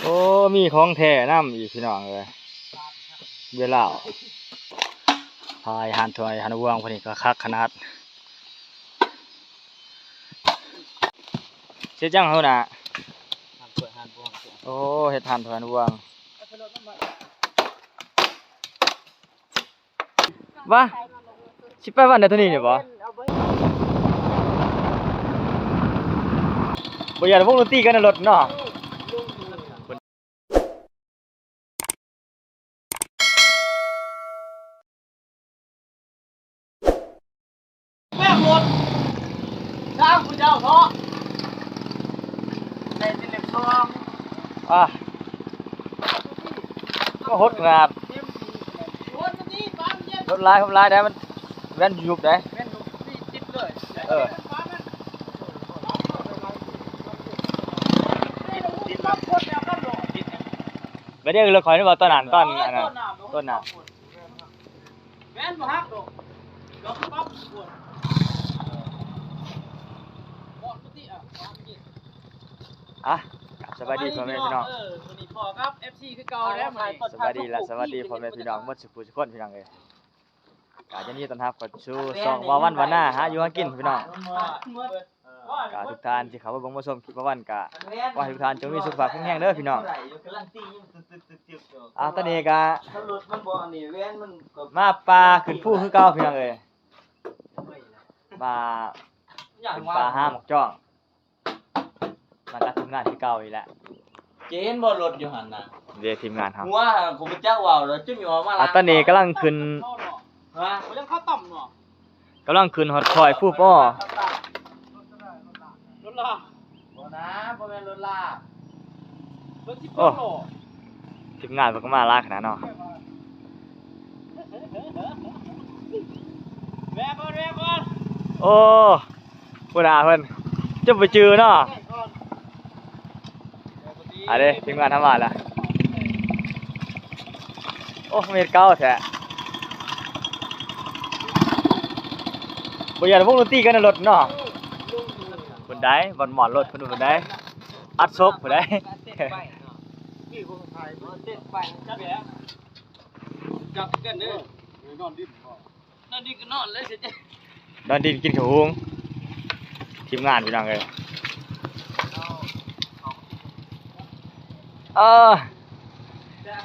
ໂອ້ ມີຂອງແທ້ນຳອີກພີ່ນ້ອງເອີຍ ເບຍລາວ. ພາຍຮ້ານຖ້ວຍຮ້ານບ່ວງພວກນີ້ກໍຄັກຂະໜາດ. ເຮັດຫຍັງຫັ້ນນະ? ຮ້ານຖ້ວຍຮ້ານບ່ວງ. ໂອ້ ເຮັດຮ້ານຖ້ວຍຮ້ານບ່ວງ. ວະ ຊິໄປວັດໃດເທົ່ານີ້ນີ້ບໍ່? ບໍ່ຢ້ານວົງດົນຕີກັນໃນລົດເນາະ. ແບກລົດທາງຜູ້ເຈົ້າເນາະ ໄດ້ແຕ່ເຫຼັ້ມສອງ. ອ່າ ກໍຫົດຂະໜາດ. ລົດຫຼາຍ ຄົນຫຼາຍໄດ໋ ມັນແວ່ນຍຸບໄດ໋. ເອີ ກໍດຽວລົດຂ້ອຍນີ້ບໍ່ ຕອນນັ້ນ ຕອນອັນນັ້ນ ຕອນໜ້າ ແມ່ນບໍ່ຮັກດອກ ດອກປັບ. ອ່ະ ສະບາຍດີພໍ່ແມ່ພີ່ນ້ອງ. ເອີ ມື້ນີ້ພໍ້ກັບເອັຟຊີຄືເກົ່າແລ້ວ. ສະບາຍດີລະ ສະບາຍດີພໍ່ແມ່ພີ່ນ້ອງໝົດສູ່ຜູ້ສູ່ຄົນ ພີ່ນ້ອງເອີຍ. ກໍຍິນດີຕ້ອນຮັບເຂົ້າສູ່ຊ່ອງວ່າວັນວ່ານາ ຫາຢູ່ຫາກິນພີ່ນ້ອງ. ກໍທຸກທ່ານທີ່ເຂົ້າມາເບິ່ງມາຊົມຄລິບວ່າວັນ ກໍຂໍໃຫ້ທຸກທ່ານຈົ່ງມີສຸຂະພາບແຂງແຮງເດີພີ່ນ້ອງ. ອ່າ ຕອນນີ້ກໍມາປ່າຂຶ້ນພູຄືເກົ່າພີ່ນ້ອງເອີຍ. ມາຂຶ້ນປ່າຫາໝາກຈອງ ມາກັບທີມງານຄືເກົ່ານີ້ແຫຼະ. ຈະເຫັນບໍ່ລົດຢູ່ຫັ້ນນະ ເດ້ ທີມງານເຮົາ. ຫົວຫັ້ນກໍບໍ່ຈັກເວົ້າແລ້ວ ຈົນມີອອກມາ. ອ່າ ຕອນນີ້ກຳລັງຂຶ້ນ ຮະ ກຳລັງຂຶ້ນຮອດຄ້ອຍພູປໍ. ລົດລາ ບໍ່ນະ ບໍ່ແມ່ນລົດລາ ລົດສິບ ໂອ້ ໂລ. ທີມງານເພິ່ນກໍມາຫຼາຍຂະໜາດເນາະ. ແວະກ່ອນ ແວະກ່ອນ. ໂອ້ ຜູ້ໜ້າເພິ່ນ ຈະບໍ່ຈື່ເນາະ. ອັນນີ້ທີມງານທຳມາລະ. ໂອ້ ເຮັດເກົ່າແທ້ ບໍ່ຢ້ານວົງດົນຕີກັນໃນລົດເນາະ. ພຸ້ນໃດ ບ່ອນໝອດລົດພຸ້ນ ພຸ້ນໃດ ອັດສົບພຸ້ນໃດ. ຈັບກັນເດີ ນອນດິນ ນອນດິນກໍນອນເລີຍຊິ ນອນດິນກິນເຂົ້າຫຸງ ທີມງານພີ່ນ້ອງເອີຍ. ເອີ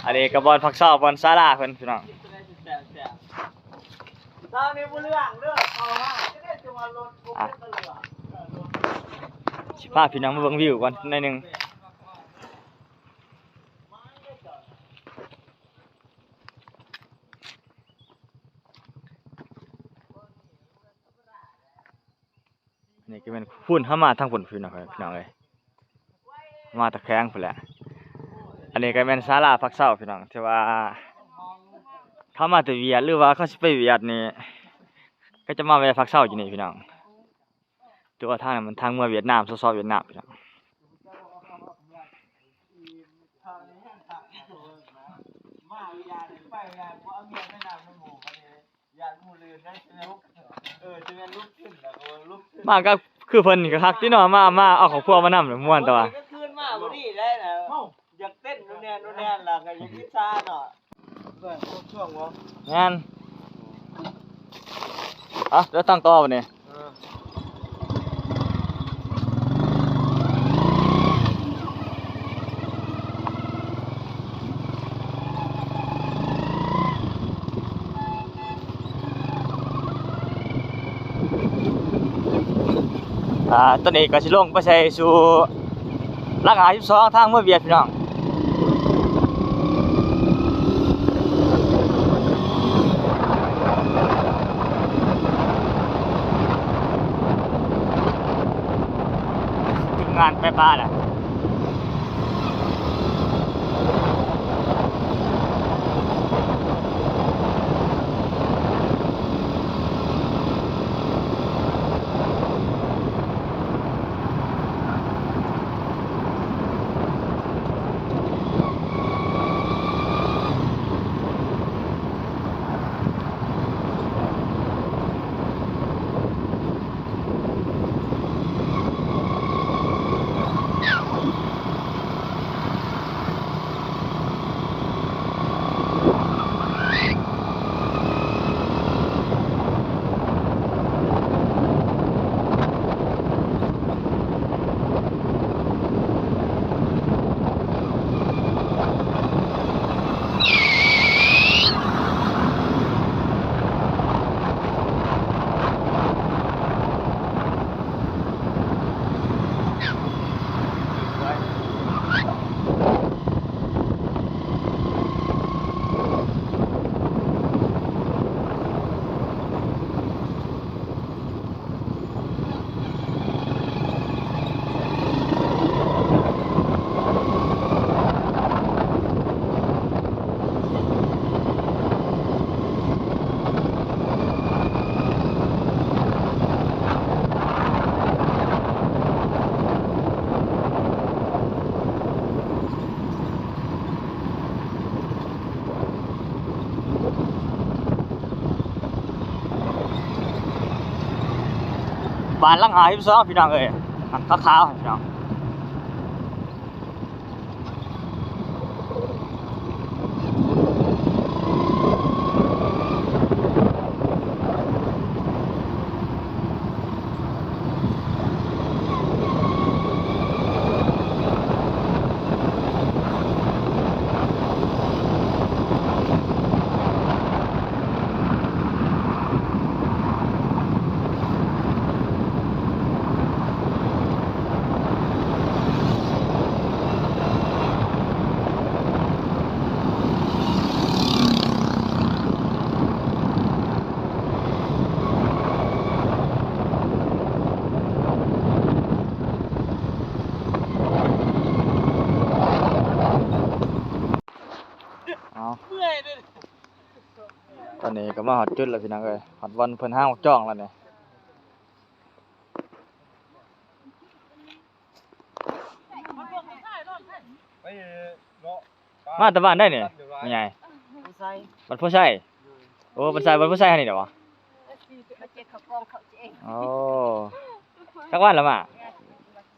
ອັນນີ້ກໍບ່ອນພັກເຊົາ ບ່ອນສາລາເພິ່ນພີ່ນ້ອງ. ອ່ະ ຊິພາພີ່ນ້ອງມາເບິ່ງວິວກ່ອນໜ້ອຍໜຶ່ງ. ນີ້ກໍແມ່ນພຸ້ນ ເຮົາມາທາງພຸ້ນພີ່ນ້ອງ ພີ່ນ້ອງເອີຍ ມາແຕ່ແຂວງພຸ້ນແຫຼະ. ອັນນີ້ກໍແມ່ນສາລາພັກເຊົາພີ່ນ້ອງ ທີ່ວ່າເຮົາມາແຕ່ຫວຽດ ຫຼືວ່າເຂົາຊິໄປຫວຽດນີ້ ກໍຈະມາແວ່ພັກເຊົາຢູ່ນີ້ພີ່ນ້ອງ. ແຕ່ວ່າທາງນັ້ນມັນທາງເມືອຫວຽດນາມ ສສ ຫວຽດນາມພີ່ນ້ອງ. ມາກໍຄືເພິ່ນກໍຄັກຕິເນາະ ມາ ມາເອົາຄອບຄົວມານຳ ມ່ວນແຕ່ວ່າ ຄືນມາບໍ່ດີໄດ້ນະ ຢາກເຕັ້ນນູ່ນແນ່ນູ່ນແນ່ ແລ້ວກໍຢາກອິດສາເນາະ. ແມ່ນ ເອົ້າ ເດີນທາງຕໍ່ບັດນີ້. ອ່າ ຕອນນີ້ກໍຊິລົງໄປໃສ່ສູ່ຫຼັກຫ້າສິບສອງ ທາງເມືອຫວຽດພີ່ນ້ອງ. ທີມງານໄປປາແຫຼະ. ເ ບ້ານຫຼັງຫ້າສິບສອງ ພີ່ນ້ອງເອີຍ ຫຼັງຂາວໆ ພີ່ນ້ອງ. ເອົາ ເມື່ອຍເດ້. ຕອນນີ້ກໍມາຮອດຈຸດແລ້ວ ພີ່ນ້ອງເອີຍ ຮອດບ່ອນເພິ່ນຫາໝາກຈອງແລ້ວນີ້. ມາແຕ່ບ້ານໃດນີ້ ແມ່ໃຫຍ່? ໂພໄຊ. ບ້ານໂພໄຊ. ໂອ້ ບ້ານໄຊ ບ້ານໂພໄຊຫັ້ນນີ້ເດາະ. ມາເກັບເຂົ້າກອງເຂົາເອງ. ໂອ້ ຈັກວັນລະມາ?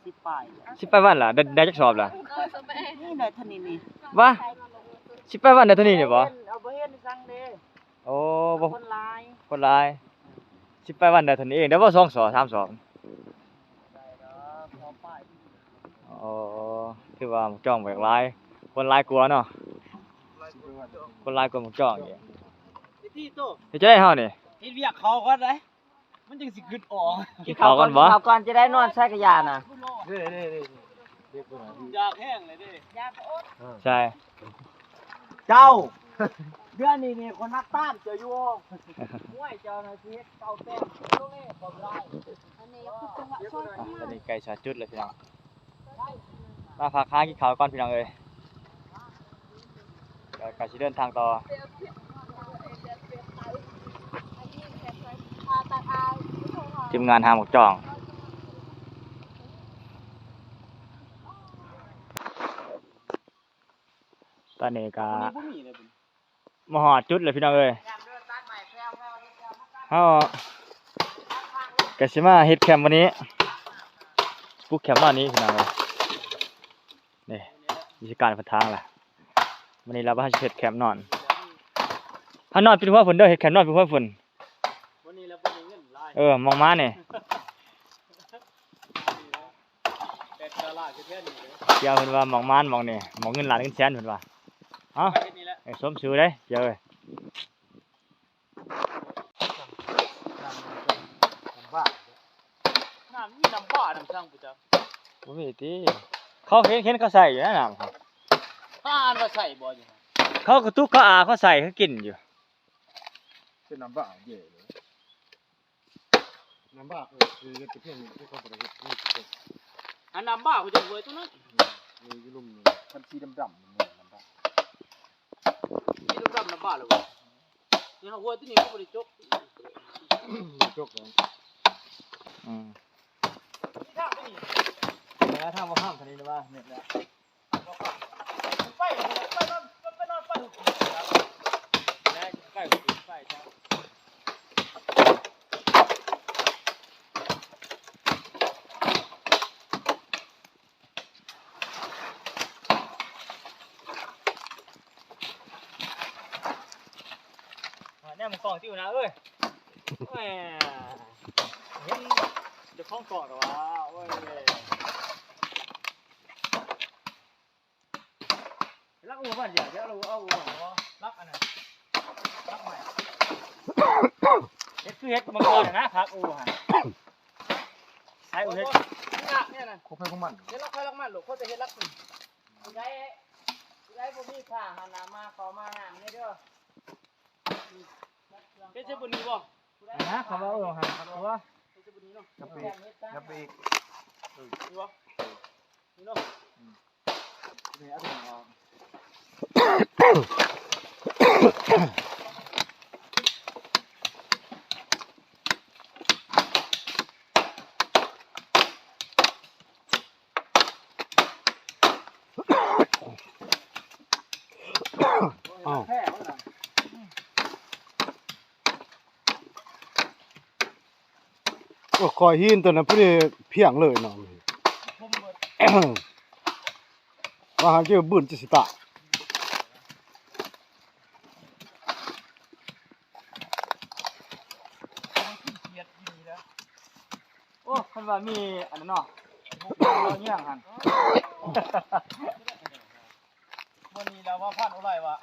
ສິບປາຍ ສິບປາຍວັນລະ. ໄດ້ ໄດ້ຈັກສອບລະ? ນີ້ໄດ້ເທົ່ານີ້ນີ້. ວະ ສິບປາຍວັນໄດ້ເທົ່ານີ້ນີ້ບໍ? ເອົາ ບໍ່ເຫັນສັງເດ້. ໂອ້ ບໍ່ ຄົນຫຼາຍ ຄົນຫຼາຍ. ສິບປາຍວັນໄດ້ເທົ່ານີ້ເອງ ໄດ້ບໍ່ສອງສອບ ສາມສອບ? ໄດ້ດອກ ສອບປາຍ. ໂອ້ ຖືວ່າໝາກຈອງບໍ່ຢາກຫຼາຍ ຄົນຫຼາຍກວ່າເນາະ ຄົນຫຼາຍກວ່າໝາກຈອງອີກ. ເຮັດຈັ່ງໃດເຮົານີ້? ເຮັດວຽກເຂົາກ່ອນເດ້ ມັນຈັ່ງຊິຂຶ້ນອອກ. ກິນເຂົ້າກ່ອນບໍ? ກິນເຂົ້າກ່ອນ ຈະໄດ້ນອນໃສ່ກະຢານະ. ຢາກແຮງເລີຍເດ້. ໃຊ່ ເຈົ້າ ເດືອນນີ້ນີ້ຄົນຮັກຕາມເຈົ້າຢູ່. ໂອ້ຍ ເຈົ້ານະຊິເຮັດເກົ້າແຕ້ມ ໂລເລຄວາມຫຼາຍ. ອັນນີ້ຄືຈັງຫວະຊ່ອຍເຂົ້າມາ. ຕອນນີ້ໃກ້ຮອດຈຸດແລ້ວ ພີ່ນ້ອງ. ມາພັກຫາກິນເຂົ້າກ່ອນ ພີ່ນ້ອງເອີຍ ແລ້ວກໍຊິເດີນທາງຕໍ່. ທີມງານຫາໝາກຈອງ. ຕອນນີ້ກໍ ບໍ່ມີເລີຍ ມາຮອດຈຸດແລ້ວ ພີ່ນ້ອງເອີຍ ເຮົາກໍຊິມາເຮັດແຄມມື້ນີ້ ປຸກແຄມນອນນີ້ ພີ່ນ້ອງເອີຍ. ນີ້ວິທີການເພິ່ນທາງລະ ມື້ນີ້ລະວ່າເຮົາຊິເຮັດແຄມນອນ ເຮົານອນປິດຫົວພຸ້ນເດີ ເຮັດແຄມນອນປິດຫົວພຸ້ນ. ມື້ນີ້ລະບໍ່ມີເງິນຫຼາຍ ເອີ ໝ່ອງມານີ້. ແປດກະລາດຄືແທ້ນີ້ເດີ ສ່ຽວເພິ່ນວ່າໝ່ອງມານໝ່ອງນີ້ ໝ່ອງເງິນລ້ານເງິນແສນເພິ່ນວ່າ. ເອົ້າ ໄປເຮັດນີ້ແຫຼະ ເອີ ສົມຊື່ເດ້ ສ່ຽວເອີຍ. ນ້ຳ ນ້ຳ ນ້ຳບ້າ ນ້ຳ ມີນ້ຳບ້າ ນ້ຳສັງບໍ່ຈັກ ບໍ່ມີຕິ. ເຂົາເຫັນ ເຫັນເຂົາໃສ່ຢູ່ນະນ້ຳ ເຂົາອ່ານວ່າໃສ່ບໍ່ຢູ່ ເຂົາກະຕຸກເຂົາອາເຂົາໃສ່ເຂົາກິນຢູ່. ເປັນນ້ຳບ້າເດ້ ນ້ຳບ້າ ເອີ ຄືເຮັດແຕ່ພຽງນີ້ ຄືເຂົາບໍ່ໄດ້ເຮັດນີ້. ອັນນ້ຳບ້າເຂົາຈະເວີຍຕົວນັ້ນ ນີ້ຢູ່ລຸ່ມນີ້ ຄັນສີດຳໆ ນີ້ນ້ຳບ້າ ສີດຳໆ ນ້ຳບ້າເລີຍບໍ່? ນີ້ເຮົາເວີຍຕົວນີ້ກໍບໍ່ໄດ້ຈົກ ຈົກແລ້ວ ອືມ ທາງຕົວນີ້ ແລ້ວທາງບໍ່ຂ້າມທາງນີ້ວ່າ ນີ້ແຫຼະ. ແນມກ້ອງຕິວນະເອີຍ ແໝ່ ເຫັນເຈົ້າຂອງກ້ອງແລ້ວວ່າ ໂອ້ຍ. ລັກອູ້ບ້ານດຽວ ດຽວເອົາອູ້ ລັກອັນນັ້ນ ລັກໄມ້ ເຮັດຄືເຮັດເມື່ອກ່ອນນະ ພັກອູ້ຫັ້ນ ໃຊ້ອູ້ເຮັດ ນີ້ລະ ນີ້ນະ ຂອງໃຜຂອງມັນ ເຮັດລັກໃຜລັກມັນໂລດ ຄົນຈະເຮັດລັກ ຜູ້ໃດ ຜູ້ໃດບໍ່ມີຜ້າຫັ້ນນະ ມາຂໍມາຫ້າມແດ່ເດີ. ເຮັດໃສ່ບ່ອນນີ້ບໍ່? ຫັ້ນນະ ເຂົາວ່າ ເອີ ຫັ້ນຄັກຕົວະ ເຮັດໃສ່ບ່ອນນີ້ເນາະ ຢ່າໄປອີກ ຢ່າໄປອີກ ເອີ ນີ້ບໍ່? ນີ້ເນາະ ອືມ ນີ້ເອົາຕົວນີ້ອອກ. ອ້າວ ແທ້ເນາະ. ກໍຄອຍຫີນຕົວນັ້ນພໍດີພຽງເລີຍເນາະ ວ່າຫາເຈີບືນຈະຊິຕາຍ. ໂອ້ ຄັນວ່າມີອັນນັ້ນເນາະ ເອົາເຫຍື່ອງຫັ້ນ ມື້ນີ້ລາວວ່າພັນໂອໄລວ່າ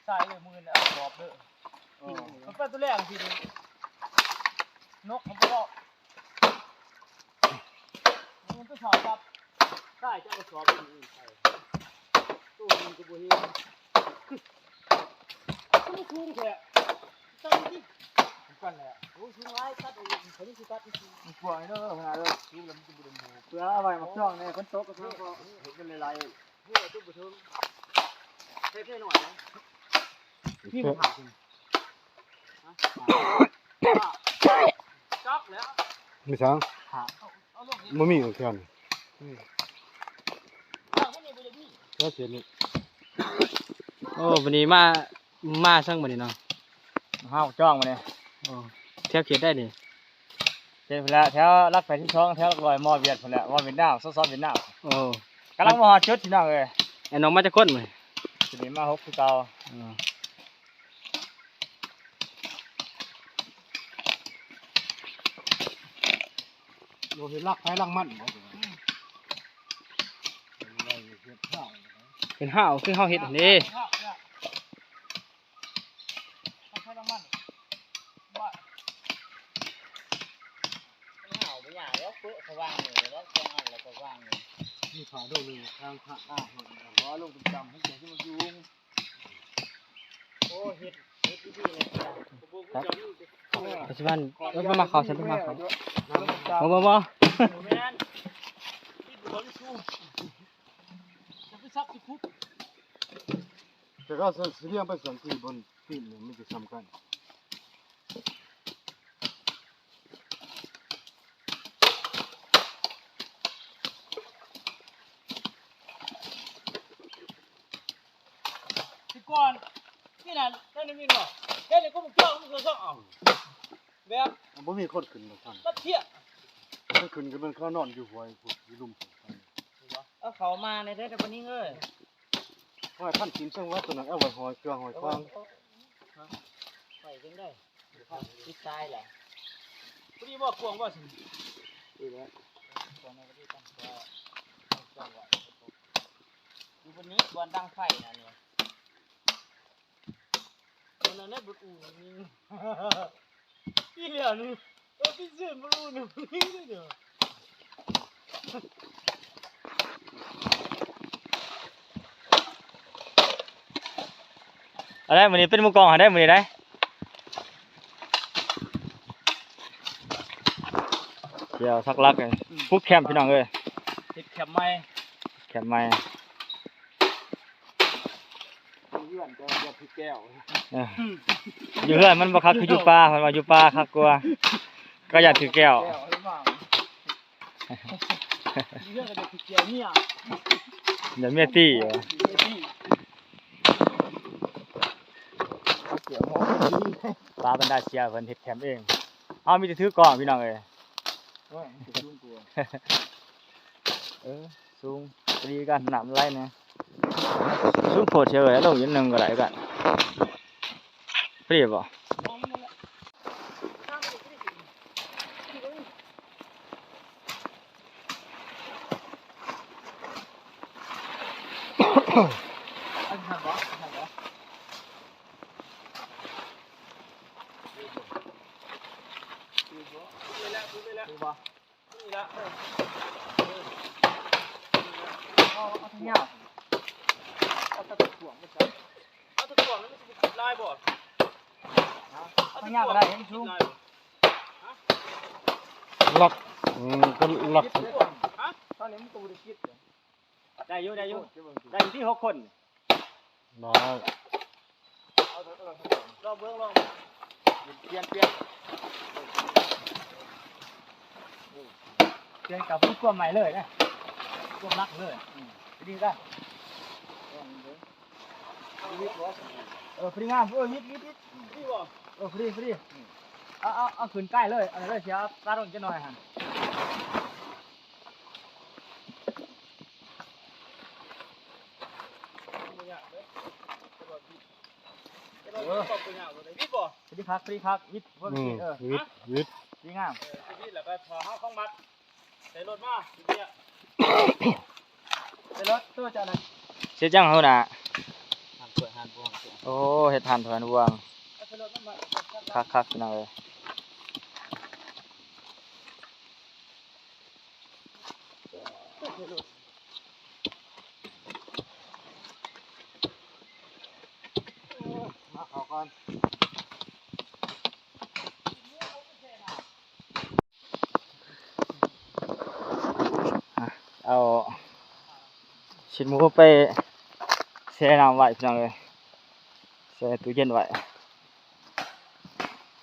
ໃສ່ເລີຍ ມື້ອື່ນເອົາສອບເດີ ເອີ ມັນເປັນຕົວແລກທີ່ນີ້ ນົກມັນບໍ່ອອກ ມັນໄປເຂົ້າກັບ ໃສ່ຈະເອົາສອບນີ້ໃສ່ ໂຕນີ້ກໍບໍ່ເຫັນ ມັນສູງແທ້ ຕັດອີກ ຄືກັນແຫຼະ ໂອ້ຍ ສູງຫຼາຍ ຕັດອີກ ເຂົາຍັງຊິຕັດອີກ ມັນກວ້າງເດີ ຫາເດີ ສູງແລ້ວມັນຈະບໍ່ໄດ້ໝູ ເພື່ອເອົາໄວ້ໝາກຈອງແດ່ ຝົນຕົກກໍເພິ່ນກໍເຫັນເປັນຫຼາຍໆ ເພື່ອຈຸບໍ່ເຖິງ ໃຊ້ແພໜ້ອຍນະ ມີບໍ່ຜ່ານ ຮະ ຈັກແລ້ວ ມີສັງ ຮະ ບໍ່ມີແຖວນີ້ ອືມ ແຖວເຂດນີ້ ໂອ້ ບັດນີ້ມາ ມາສັງບັດນີ້ເນາະ ເຮົາຈອງບັດນີ້ ໂອ້ ແຖວເຂດໃດນີ້ ເຂດພຸ້ນແຫຼະ ແຖວຫຼັກແປດສິບສອງ ແຖວຫຼັກຮ້ອຍ ມ.ຫວຽດພຸ້ນແຫຼະ ມ.ຫວຽດນາມ ສສ ຫວຽດນາມ ໂອ້ ກຳລັງມາຮອດຈຸດພີ່ນ້ອງເອີຍ ໄອ້ນ້ອງມາຈັກຄົນມື້ນີ້ ຊິໄດ້ມາຫົກຄືເກົ່າ ເອີ ໂລເຮັດຫຼັກໃຜຫຼັກມັນບໍ່ ເປັນຫ້າວ ເປັນຫ້າວຄືເຮົາເຮັດຫັ້ນເດ້ ໃຜຫຼັກມັນ ວ່າ ມັນຫ້າວບໍ່ຍາກດອກ ເປິດເຂົາວາງນີ້ ແລ້ວສອງອັນແລ້ວກໍວາງນີ້ ມີຜ້າດົງໜຶ່ງທາງພະ ອ່າ ບໍ່ລົງຕ່ຳໆ ໃຫ້ຕົວທີ່ມັນສູງ ໂອ້ ເຮັດ ເຮັດດີໆເລີຍ ປັດຈຸບັນ ເອີ ມາເຂົ້າ ມາເຂົ້າ ບໍ່ ບໍ່ ບໍ່ ບໍ່ແມ່ນ ຕິດຢູ່ບ່ອນສູງ ຈະໄປສັກຊິຄຸບ ແຕ່ກໍຊິລ້ຽງໄປສັນທີ່ບ່ອນຕີນນີ້ ມັນຈະສ່ຳກັນ. ແຕ່ກ່ອນນີ້ນະ ນັ້ນແມ່ນບໍ່ ເຮັດໃຫ້ກຸມເຈົ້າມັນກໍຊອກເອົາ ແບບ ມັນບໍ່ມີຄົນຂຶ້ນດອກທ່ານ ລັດເທຍ ຄັນຂຶ້ນກໍແມ່ນເຂົານອນຢູ່ຫ້ວຍພຸ້ນ ຢູ່ລຸ່ມພຸ້ນ ເອີ ເຂົາມາໃນແທ້ໆ ປານນີ້ເອີຍ ຫ້ອຍພັນກິນເຊິ່ງວ່າຕົວນັ້ນ ເອົາໄວ້ຫ້ອຍເຄື່ອງຫ້ອຍຂວາງ ໄປຈັ່ງໃດ ຕິດຕາຍແຫຼະ ພໍດີບໍ່ ກວ້າງບໍ່ຊິ ນີ້ແຫຼະ ກວ້າງບໍ່ດີ ຕັ້ງແຕ່ ຢູ່ບນນີ້ ບ່ອນດັງໄຟນະນີ້ ອັນນັ້ນແຫຼະ ບຸດອູ່ນີ້ ອີ່ຫຼຽວນີ້ ເອີ ພິເສດບໍ່ຮູ້ນີ້ ເອີ ອັນໃດ ມື້ນີ້ເປັນໝູ່ກອງໃຫ້ໄດ້ ມື້ນີ້ໄດ້ ດຽວສັກຫຼັກ ອືມ ປຸກແຄມ ພີ່ນ້ອງເອີຍ ເຮັດແຄມໃໝ່ ແຄມໃໝ່. ຢູ່ເຮືອນກໍຢ່າຖືແກ້ວ ເອີ ຢູ່ເຮືອນມັນບໍ່ຄັກຄືຢູ່ປ່າ ເພິ່ນວ່າຢູ່ປ່າຄັກກວ່າ ກໍຢ່າຖືແກ້ວ ຢູ່ເຮືອນກໍຢ່າຖືແກ້ວເມຍ ຢ່າເມຍຕີ ເມຍຕີ ເມຍຕີ ປາບັນດາເສຍເພິ່ນເຮັດແຄມເອງ ເຮົາມີແຕ່ຖືກ້ອງ ພີ່ນ້ອງເອີຍ ໂອ້ຍ ມັນຊິສູງກວ່າ ເອີ ສູງພໍດີກັນ ນ້ຳໄຫຼແດ່ ສູງໂພດເສຍເອີຍ ລົງອີກໜຶ່ງກໍໄດ້ກັນ ພໍດີບໍ່? ອັນນັ້ນບໍ່? ອັນນັ້ນບໍ່? ຖືບໍ່? ຖືບໍ່? ນີ້ລະ ເອີ ເອີ ເອົາ ເອົາທາງຍາວ ເອົາຕະກວງໄປໃສ່ ເອົາຕະກວງແລ້ວມັນຊິບໍ່ຄິດຫຼາຍບໍ່? ເອົາທາງຍາວກໍໄດ້ ໃຫ້ມັນສູງ ລັກ ອືມ ກໍລັກ ຮະ? ຕອນນີ້ມັນກໍບໍ່ໄດ້ຄິດ ໄດ້ຢູ່ ໄດ້ຢູ່ ໄດ້ຢູ່ຕິ ຫົກຄົນ ໄດ້ ລອງເບິ່ງ ລອງ ປ່ຽນ ປ່ຽນ ປ່ຽນກັບພວກກວມໃໝ່ເລີຍນະ ກວມຫຼັກເລີຍ ອືມ ດີກັນ ເອີ ພໍດີງາມ ເອີ ວິດ ວິດ ວິດ ດີບໍ່? ເອີ ພໍດີ ພໍດີ ອືມ ເອົາ ເອົາ ເອົາຂຶ້ນໃກ້ເລີຍ ເອົາເລີຍ ເສຍຕັດລົງຈັກໜ່ອຍຫັ້ນ. ເອີ ພໍດີຄັກ ພໍດີຄັກ ວິດ ອືມ ເອີ ວິດ ວິດ ດີງາມ ເອີ ວິດ ແລ້ວກໍຖ້າເຮົາຂອງມັດ ໃສ່ລົດມາ ໃສ່ລົດໂຕຈະນັ້ນ ເຮັດຫຍັງຫັ້ນນະ? ຮ້ານຖ້ວຍຮ້ານບ່ວງ ໂອ້ ເຮັດຮ້ານຖ້ວຍຮ້ານບ່ວງ ເອົາໃສ່ລົດມາ ຄັກໆ ພີ່ນ້ອງເອີຍ. ມາເຂົ້າກ່ອນ ອ່ະ ເອົາຊີ້ນໝູໄປແຊ່ນ້ຳໄວ້ ພີ່ນ້ອງເອີຍ ແຊ່ຕູ້ເຢັນໄວ້.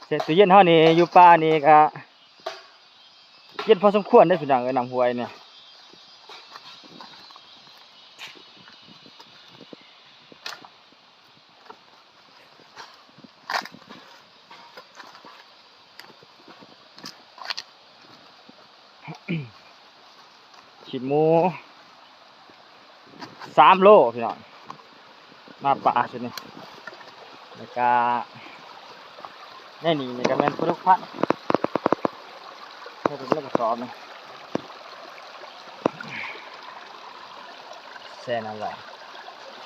ແຊ່ຕູ້ເຢັນເຮົານີ້ ຢູ່ປ່ານີ້ກະເຢັນພໍສົມຄວນເດ້ພີ່ນ້ອງເອີຍ ນ້ຳຫ້ວຍນີ້ ຊີ້ນໝູ ສາມໂລພີ່ນ້ອງ ມາປ່າຊຸດນີ້ ແລ້ວກະໃນນີ້ນີ້ກະແມ່ນປາດຸກພັນ ໃສ່ເປັນກະສອບນີ້ ແຊ່ນ້ຳໄວ້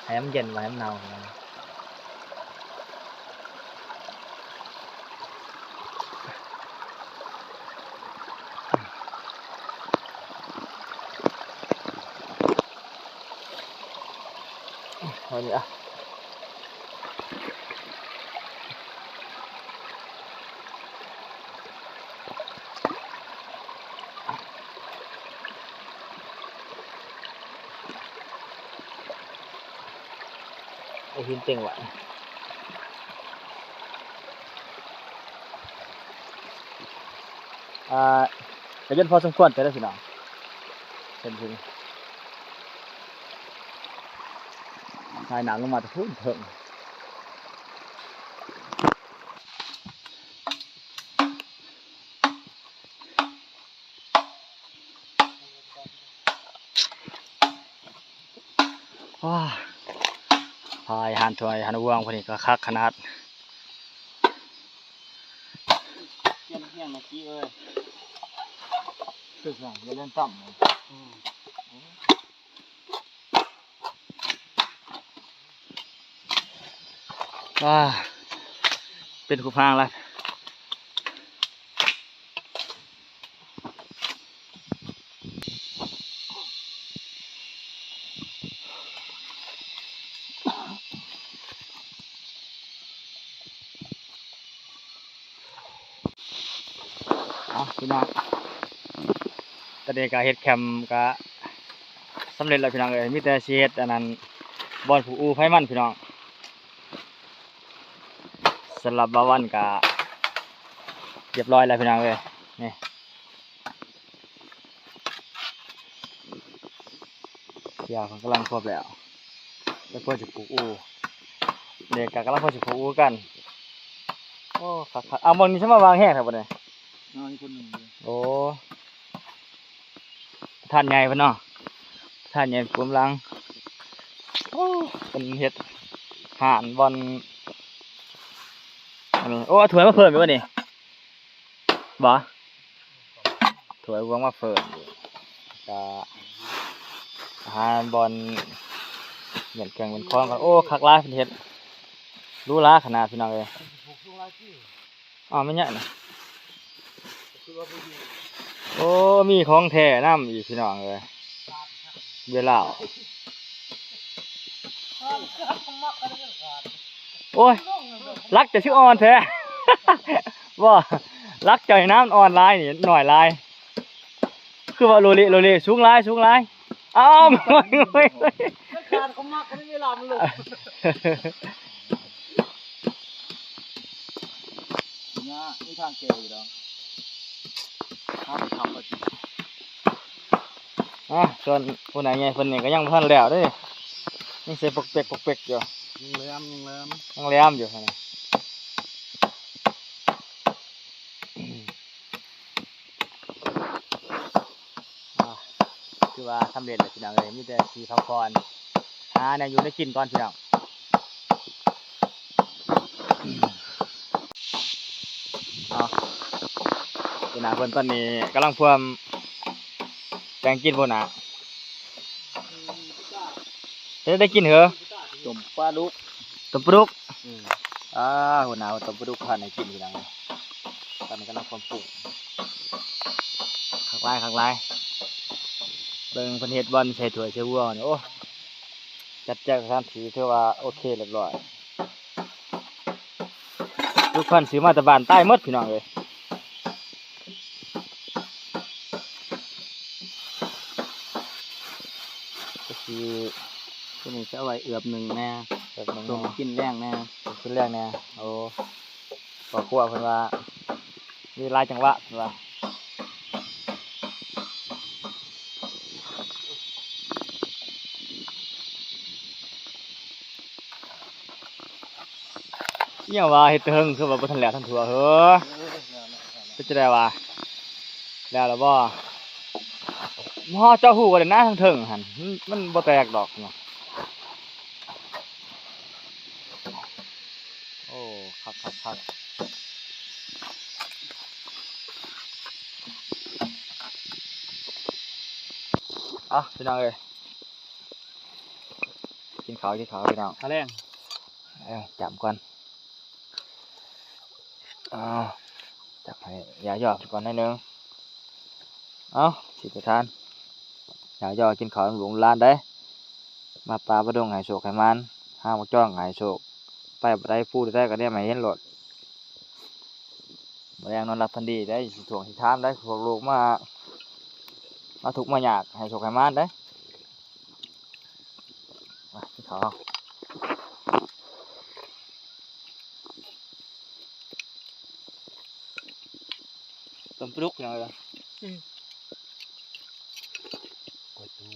ໃຫ້ມັນເຢັນ ບໍ່ໃຫ້ມັນເນົ່າ. ເອົານີ້ອະ ເອົາຫີນເຕັງໄວ້ ອ່າ ກະເຢັນພໍສົມຄວນເຕີບເດີພີ່ນ້ອງ ເຫັນເພິ່ນ ສາຍນ້ຳລົງມາແຕ່ພຸ້ນເທິງ. ວ້າ ພາຍຮ້ານຖ້ວຍຮ້ານບ່ວງພຸ້ນນີ້ກະຄັກຂະໜາດ ປ່ຽນຮຽງແມ່ກີ້ເອີຍ ຄືຫຍັງ ຢ່າເລ່ນຕ່ຳ ອືມ. ວ້າ ເປັນຮູບຮ່າງລະ ເອົາ ພີ່ນ້ອງ ຕອນນີ້ກະເຮັດແຄມກະສຳເລັດແລ້ວພີ່ນ້ອງເອີຍ ມີແຕ່ຊິເຮັດອັນນັ້ນ ບ່ອນຜູກອູ່ໄຟມັນພີ່ນ້ອງ ສຳລັບບ່າວວັນກະຮຽບຮ້ອຍແລ້ວພີ່ນ້ອງເອີຍ ນີ້. ເສຍເພິ່ນກຳລັງຄົບແລ້ວ ແລ້ວເພິ່ນຊິຜູກອູ່ ເດັກກະກຳລັງ ເພິ່ນຊິຜູກອູ່ກັນ ໂອ້ ຄັກໆ ເອົາ ບ່ອນນີ້ຊິມາວາງແຮງແທ້ບໍ່ນີ້ ນອນຄົນໜຶ່ງເລີຍ ໂອ້ ປະທານໃຫຍ່ເພິ່ນເນາະ ປະທານໃຫຍ່ກຳລັງ ໂອ້ ເພິ່ນເຮັດຮ້ານບ່ອນ ອັນນີ້ ໂອ້ ເອົາຖ້ວຍມາເພີ່ມອີກບໍ່ນີ້? ບໍ່ ຖ້ວຍບ່ວງມາເພີ່ມອີກ ກະອາຫານບ່ອນ ເປັນເຄື່ອງເປັນຂອງກະ ໂອ້ ຄັກຫຼາຍ ເພິ່ນເຮັດຫຼູຫຼາຂະໜາດພີ່ນ້ອງເອີຍ ອ້າວ ແມ່ນຫຍັງນີ້ ໂອ້ ມີຂອງແທ້ນຳອີກພີ່ນ້ອງເອີຍ ເບຍລາວ. ໂອ້ຍ ຫຼັກເຈົ້າຄືອ່ອນແທ້ ບໍ່ ຫຼັກເຈົ້ານີ້ນະ ມັນອ່ອນຫຼາຍນີ້ ໜ້ອຍຫຼາຍ ຄືວ່າໂລເລໂລເລ ສູງຫຼາຍ ສູງຫຼາຍ ອ້າວ ໂອ້ຍ ໂອ້ຍ ຂາດຄວາມມັກ ມັນມີລຳລົງ ຍາກ ມີທາງແກ້ຢູ່ດອກ ທາງທຳ ອ່າ ສ່ວນຜູ້ໃຫຍ່ເພິ່ນນີ້ກະຍັງບໍ່ທັນແລ້ວເດ້ ຍັງໃສ່ປົກເປັກປົກເປັກຢູ່ ຍັງແຫຼມ ຍັງແຫຼມ ຍັງແຫຼມຢູ່ຫັ້ນນະ. ວ່າສຳເລັດແລ້ວພີ່ນ້ອງເອີຍ ມີແຕ່ຊິພັກຜ່ອນ ຫາແນວຢູ່ແນວກິນກ່ອນພີ່ນ້ອງ. ເອົາ ເຈົ້າໜ້າເພິ່ນຕອນນີ້ກຳລັງພວມແກງກິນພຸ້ນນະ. ເຮັດໄດ້ກິນເຫີ? ຕົ້ມປາດຸກ. ຕົ້ມປາດຸກ? ອືມ. ອ່າ ຫົວໜ້າເພິ່ນຕົ້ມປາດຸກທານໃຫ້ກິນພີ່ນ້ອງ. ຕອນນີ້ກຳລັງຄວາມປຸງ ຄັກຫຼາຍ ຄັກຫຼາຍ. ເບິ່ງເພິ່ນເຮັດບ່ອນໃສ່ຖ້ວຍໃສ່ບົວນີ້ ໂອ້ ຈັດແຈງສະຖານທີ່ຖືວ່າໂອເຄຮຽບຮ້ອຍ. ທຸກຄົນຊື້ມາແຕ່ບ້ານຕາຍໝົດພີ່ນ້ອງເອີຍ. ກໍຊິ ຕົວນີ້ຈະເອົາໄວ້ເອືອບໜຶ້ງແດ່ ເອືອບໜຶ້ງ ຕົ້ມກິນແລງແດ່ ຕົ້ມກິນແລງແດ່. ໂອ້ ພໍ່ຄົວເພິ່ນວ່າມີຫຼາຍຈັງຫວະເພິ່ນວ່າ. ອີ່ຫຍັງວ່າເຮັດແຕ່ເຫິງ ຄືວ່າບໍ່ທັນແລ້ວທັນທົ່ວເຮີ? ເປັນຈັ່ງໃດວະ? ແລ້ວລະບໍ່? ເຮົາເຈາະຮູກໍໄດ້ນະ ທາງເທິງຫັ້ນ ມັນ ມັນບໍ່ແຕກດອກເນາະ. ໂອ້ ຄັກໆໆ. ເອົາ ພີ່ນ້ອງເອີຍ ກິນເຂົ້າ ກິນເຂົ້າພີ່ນ້ອງ ຂ້າວແລງ. ເອີ ຈ້ຳກ່ອນ. ເອົາ ຈັກໃຫ້ຢາຍໍກ່ອນໜ້ອຍໜຶ່ງ. ເອົາ ສິປະທານ ຢາຍໍກິນເຂົ້ານຳລູກນຳຫຼານໄດ໋. ມາປ່າມາດົງໃຫ້ໂຊກໃຫ້ໝານ ຫາໝາກຈອງໃຫ້ໂຊກ ໄປບ່ອນໃດພູໃດກໍແນມໃຫ້ເຫັນໂລດ. ມື້ແລງນອນຫຼັບຝັນດີໄດ໋ ຊິທວງຊິຖາມໄດ໋ ພວກລູກມາ ມາທຸກມາຍາກ ໃຫ້ໂຊກໃຫ້ໝານໄດ໋. ມາ ກິນເຂົ້າເຮົາ. ຕົ້ມປາດຸກພີ່ນ້ອງເອີຍ. ອືມ ກວດດູ.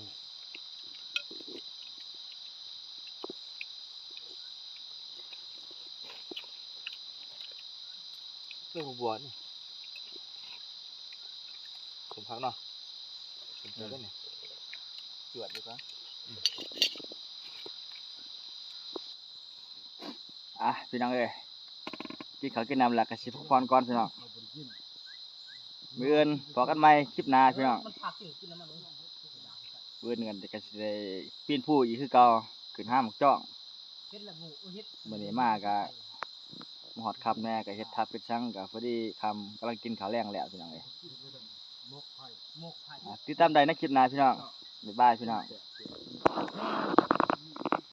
ລູກບົວນີ້ ສົມພັກເນາະ ສົມເຈີກັນນີ້ ຈວດດີກວ່າ. ອ່ະ ພີ່ນ້ອງເອີຍ ກິນເຂົ້າກິນນ້ຳແລ້ວກໍຊິພັກຜ່ອນກ່ອນພີ່ນ້ອງ. ມື້ອື່ນພໍ້ກັນໃໝ່ຄລິບໜ້າພີ່ນ້ອງ. ມື້ອື່ນກໍຊິໄດ້ປີນພູອີກຄືເກົ່າ ຂຶ້ນຫາໝາກຈອງ. ມື້ນີ້ມາກໍມາຮອດຄ່ຳແດ່ ກໍເຮັດທັບເຮັດສັງ ກໍພໍດີຄ່ຳ ກຳລັງກິນເຂົ້າແລງແລ້ວພີ່ນ້ອງເອີຍ. ອ່ະ ຕິດຕາມໄດ້ໃນຄລິບໜ້າພີ່ນ້ອງ. ບາຍບາຍພີ່ນ້ອງ.